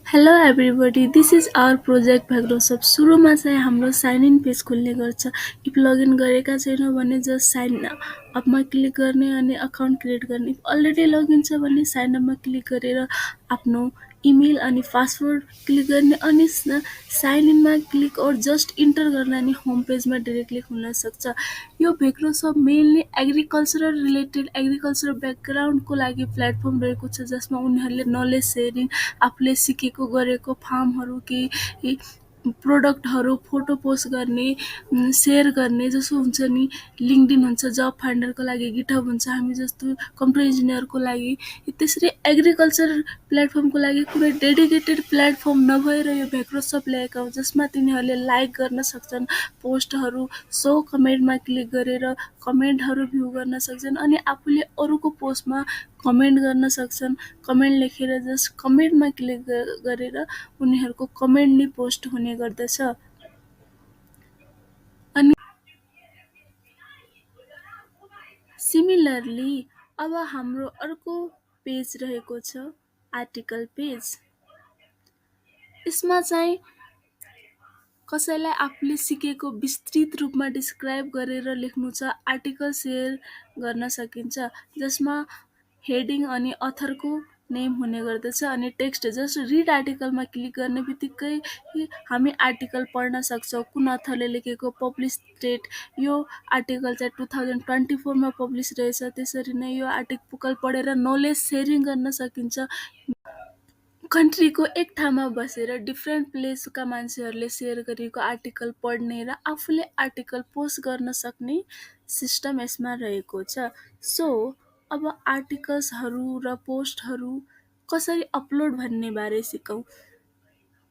Hello everybody this is our project Vicrosoft सुरुमा चाहिँ हाम्रो साइन इन पेज खुल्ने गर्छ इफ लगइन गरेका छैनौँ भने जस्ट साइन अपमा क्लिक गर्ने अनि अकाउन्ट क्रिएट गर्ने इफ अलरेडी लगइन छ भने साइन अपमा क्लिक गरेर आफ्नो इमेल अनि पासवर्ड क्लिक गर्ने अनि साइन इनमा क्लिक और जस्ट इन्टर गर्न अनि होम पेजमा डाइरेक्टली खुल्न सक्छ। यो भाइक्रोसफ्ट मेनली एग्रिकल्चरल रिलेटेड एग्रिकल्चर ब्याकग्राउन्डको लागि प्लेटफर्म रहेको छ जसमा उनीहरूले नलेज सेयरिङ आफूले सिकेको गरेको फार्महरू केही प्रोडक्टहरू फोटो पोस्ट गर्ने सेयर गर्ने जसो हुन्छ नि लिङ्कडिन हुन्छ जब फाइन्डरको लागि गिटहब हुन्छ हामी जस्तो कम्प्युटर इन्जिनियरको लागि त्यसरी एग्रिकल्चर प्लेटफर्मको लागि कुनै डेडिकेटेड प्लेटफर्म नभएर यो भाइक्रोसफ्ट ल्याएका हुन् जसमा तिनीहरूले लाइक गर्न सक्छन् पोस्टहरू सो कमेन्टमा क्लिक गरेर कमेन्टहरू भ्यू गर्न सक्छन् अनि आफूले अरूको पोस्टमा कमेन्ट गर्न सक्छन् कमेन्ट लेखेर जस्ट कमेन्टमा क्लिक गरेर उनीहरूको कमेन्ट नै पोस्ट हुने गर्दछ। अनि सिमिलरली अब हाम्रो अर्को पेज रहेको छ आर्टिकल पेज। यसमा चाहिँ कसैलाई आफूले सिकेको विस्तृत रूपमा डिस्क्राइब गरेर लेख्नु छ आर्टिकल सेयर गर्न सकिन्छ जसमा हेडिङ अनि अथरको नेम हुने गर्दछ अनि टेक्स्ट जस्ट रिड आर्टिकलमा क्लिक गर्ने बित्तिकै हामी आर्टिकल पढ्न सक्छौँ कुन अथरले लेखेको पब्लिस डेट यो आर्टिकल चाहिँ 2024मा पब्लिस रहेछ त्यसरी नै यो आर्टिकल पढेर नलेज सेयरिङ गर्न सकिन्छ। कन्ट्रीको एक ठाउँमा बसेर डिफ्रेन्ट प्लेसका मान्छेहरूले सेयर गरेको आर्टिकल पढ्ने र आफूले आर्टिकल पोस्ट गर्न सक्ने सिस्टम यसमा रहेको छ। सो अब आर्टिकल्सहरू र पोस्टहरू कसरी अपलोड भन्ने बारे सिकौँ।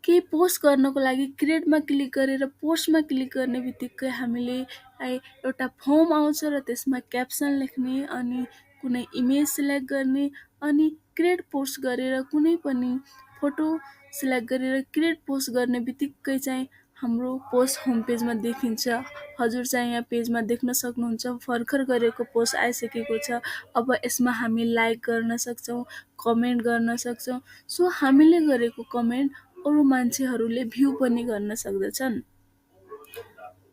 केही पोस्ट गर्नको लागि क्रिएटमा क्लिक गरेर पोस्टमा क्लिक गर्ने बित्तिकै हामीले एउटा फर्म आउँछ र त्यसमा क्याप्सन लेख्ने अनि कुनै इमेज सिलेक्ट गर्ने अनि क्रिएट पोस्ट गरेर कुनै पनि फोटो सिलेक्ट गरेर क्रिएट पोस्ट गर्ने बित्तिकै चाहिँ हाम्रो पोस्ट होम पेजमा देखिन्छ। हजुर चाहिँ यहाँ पेजमा देख्न सक्नुहुन्छ भर्खर गरेको पोस्ट आइसकेको छ। अब यसमा हामी लाइक गर्न सक्छौँ कमेन्ट गर्न सक्छौँ सो हामीले गरेको कमेन्ट अरू मान्छेहरूले भ्यू पनि गर्न सक्दछन्।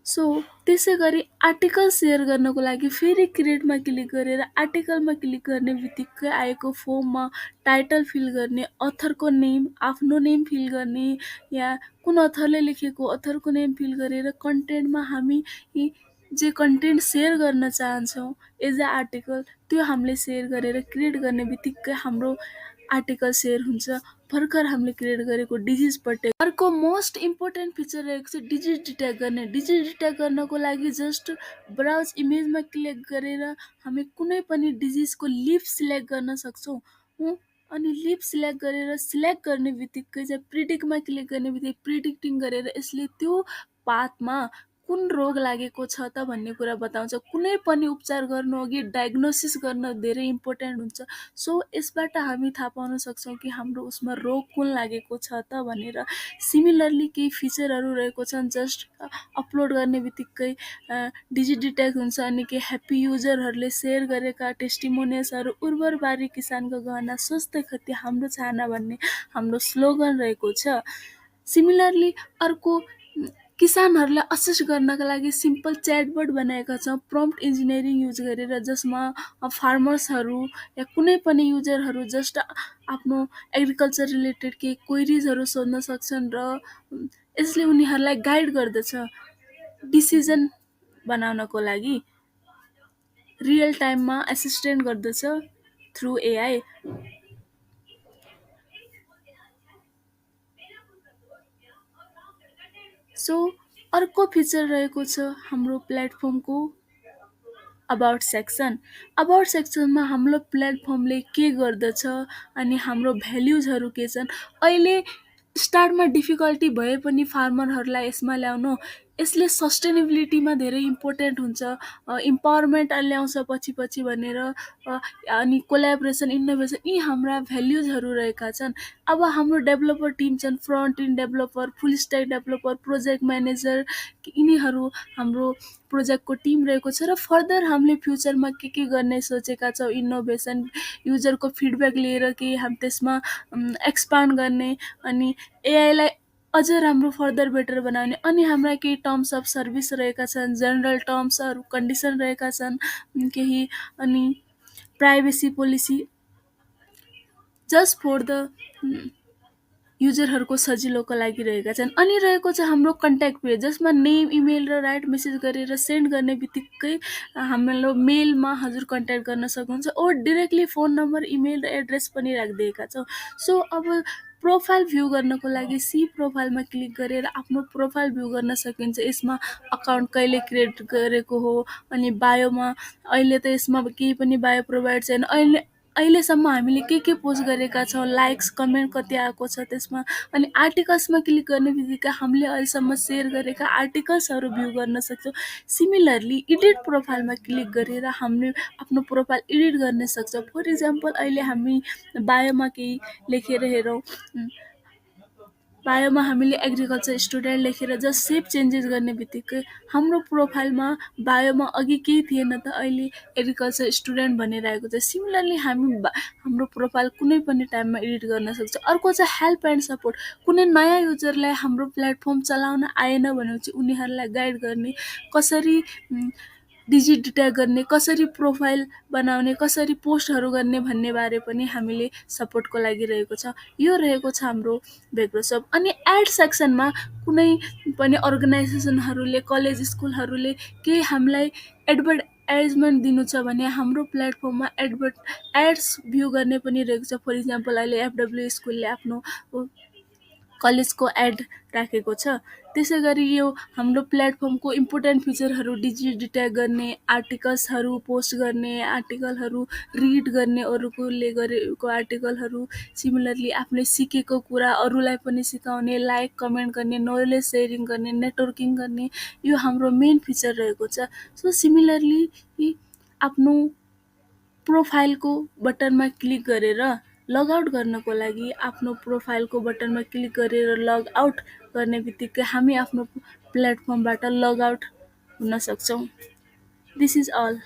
सो त्यसै गरी आर्टिकल सेयर गर्नको लागि फेरि क्रिएटमा क्लिक गरेर आर्टिकलमा क्लिक गर्ने बित्तिकै आएको फर्ममा टाइटल फिल गर्ने अथरको नेम आफ्नो नेम फिल गर्ने या कुन अथरले लेखेको अथरको नेम फिल गरेर कन्टेन्टमा हामी जे कन्टेन्ट सेयर गर्न चाहन्छौँ एज अ आर्टिकल त्यो हामीले सेयर गरेर क्रिएट गर्ने बित्तिकै हाम्रो आर्टिकल सेयर हुन्छ। भर्खर हामीले क्रिएट गरेको डिजिज पट्टे अर्को मोस्ट इम्पोर्टेन्ट फिचर रहेको छ डिजिट डिटेक्ट गर्ने। डिजिट डिटेक्ट गर्नको लागि जस्ट ब्राउज इमेजमा क्लिक गरेर हामी कुनै पनि डिजिजको लिफ सिलेक्ट गर्न सक्छौँ अनि लिफ सिलेक्ट गरेर सिलेक्ट गर्ने बित्तिकै चाहिँ प्रिडिक्टमा क्लिक गर्ने बित्तिकै प्रिडिक्टिङ गरेर यसले त्यो पाथमा कुन रोग लागेको छ त भन्ने कुरा बताउँछ। कुनै पनि उपचार गर्नु अघि डायग्नोसिस गर्न धेरै इम्पोर्टेन्ट हुन्छ। सो यसबाट हामी थाहा पाउन सक्छौँ कि हाम्रो उसमा रोग कुन लागेको छ त भनेर। सिमिलरली केही फिचरहरू रहेको छन् जस्ट अपलोड गर्ने बित्तिकै डिजिट डिटेक्ट हुन्छ अनि केही ह्याप्पी युजरहरूले सेयर गरेका टेस्टिमोनियल्सहरू उर्वर बारी किसानको गहना स्वस्थ खेती हाम्रो चाहना भन्ने हाम्रो स्लोगन रहेको छ। सिमिलरली अर्को किसानहरूलाई असिस्ट गर्नका लागि सिम्पल च्याटबोट बनाएका छौँ प्रम्प्ट इन्जिनियरिङ युज गरेर जसमा फार्मर्सहरू या कुनै पनि युजरहरू जस्ट आफ्नो एग्रिकल्चर रिलेटेड केही क्वेरिजहरू सोध्न सक्छन् र यसले उनीहरूलाई गाइड गर्दछ डिसिजन बनाउनको लागि रियल टाइममा एसिस्टेन्ट गर्दछ थ्रु एआई। सो अर्को फिचर रहेको छ हाम्रो प्लेटफर्मको अबाउट सेक्सन। अबाउट सेक्सनमा हाम्रो प्लेटफर्मले के गर्दछ अनि हाम्रो भ्याल्युजहरू के छन्। अहिले स्टार्टमा डिफिकल्टी भए पनि फार्मरहरूलाई यसमा ल्याउनु यसले सस्टेनेबिलिटीमा धेरै इम्पोर्टेन्ट हुन्छ, इम्पावरमेन्ट ल्याउँछ पछि पछि भनेर, अनि कोलाबोरेसन, इनोभेसन, यी हाम्रा भ्याल्युजहरू रहेका छन्। अब हाम्रो डेभलपर टिम छन्, फ्रन्ट इन्ड डेभलपर, फुल स्ट्याक डेभलपर, प्रोजेक्ट म्यानेजर, यिनीहरू हाम्रो प्रोजेक्टको टिम रहेको छ। र फर्दर हामीले फ्युचरमा के गर्ने सोचेका छौँ, इनोभेसन, युजरको फिडब्याक लिएर केही त्यसमा एक्सपान्ड गर्ने, अनि एआईलाई अझ राम्रो फर्दर बेटर बनाउने, अनि हाम्रा केही टर्म्स अफ सर्भिस रहेका छन्, जेनरल टर्म्सहरू कन्डिसन रहेका छन् केही, अनि privacy policy, just for the युजरहरूको सजिलोको लागि रहेका छन्। अनि रहेको छ हाम्रो कन्ट्याक्ट पेज, जसमा नेम, इमेल र राइट मेसेज गरेर सेन्ड गर्ने बित्तिकै हाम्रो मेलमा हजुर कन्ट्याक्ट गर्न सक्नुहुन्छ, or directly phone number, email र एड्रेस पनि राखिदिएका छौँ। सो अब प्रोफाइल भ्यू गर्नको लागि सी प्रोफाइलमा क्लिक गरेर आफ्नो प्रोफाइल भ्यू गर्न सकिन्छ। यसमा अकाउन्ट कहिले क्रिएट गरेको हो, अनि बायोमा अहिले त यसमा केही पनि बायो प्रोभाइड छैन, अहिलेसम्म हामीले के पोस्ट गरेका छौँ, लाइक्स कमेन्ट कति आएको छ त्यसमा, अनि आर्टिकल्समा क्लिक गर्ने बित्तिकै हामीले अहिलेसम्म सेयर गरेका आर्टिकल्सहरू भ्यू गर्न सक्छौँ। सिमिलरली एडिट प्रोफाइलमा क्लिक गरेर हामीले आफ्नो प्रोफाइल एडिट गर्न सक्छौँ। फर इक्जाम्पल अहिले हामी बायोमा केही लेखेर हेरौँ, बायोमा हामीले एग्रिकल्चर स्टुडेन्ट लेखेर जस्ट सेभ चेन्जेस गर्ने बित्तिकै हाम्रो प्रोफाइलमा बायोमा अघि केही थिएन त अहिले एग्रिकल्चर स्टुडेन्ट भनेर आएको छ। सिमिलरली हामी हाम्रो प्रोफाइल कुनै पनि टाइममा एडिट गर्न सक्छौँ। अर्को छ हेल्प एन्ड सपोर्ट, कुनै नयाँ युजरलाई हाम्रो प्लेटफर्म चलाउन आएन भनेपछि उनीहरूलाई गाइड गर्ने, कसरी डिजिट डिटेक्ट गर्ने, कसरी प्रोफाइल बनाउने, कसरी पोस्टहरू गर्ने भन्ने बारे पनि हामीले सपोर्टको लागि रहेको छ। यो रहेको छ हाम्रो माइक्रोसफ्ट। अनि एड सेक्सनमा कुनै पनि अर्गनाइजेसनहरूले, कलेज स्कुलहरूले केही हामीलाई एडभर्टाइजमेन्ट दिनु छ भने हाम्रो प्लेटफर्ममा एड्स भ्यू गर्ने पनि रहेको छ। फर इक्जाम्पल अहिले एफडब्ल्यू स्कुलले आफ्नो कलेजको एड राखेको छ। त्यसै गरी यो हाम्रो प्लेटफर्मको इम्पोर्टेन्ट फिचरहरू, डिजिट डिटेक्ट गर्ने, आर्टिकल्सहरू पोस्ट गर्ने, आर्टिकलहरू रिड गर्ने, अरूले गरेको आर्टिकलहरू, सिमिलरली आफूले सिकेको कुरा अरूलाई पनि सिकाउने, लाइक कमेन्ट गर्ने, नलेज सेयरिङ गर्ने, नेटवर्किङ गर्ने, यो हाम्रो मेन फिचर रहेको छ। सो सिमिलरली आफ्नो प्रोफाइलको बटनमा क्लिक गरेर लगआउट गर्नको लागि आफ्नो प्रोफाइलको बटनमा क्लिक गरेर लग आउट गर्ने बित्तिकै हामी आफ्नो प्लेटफर्मबाट लग आउट हुन सक्छौँ। This is all.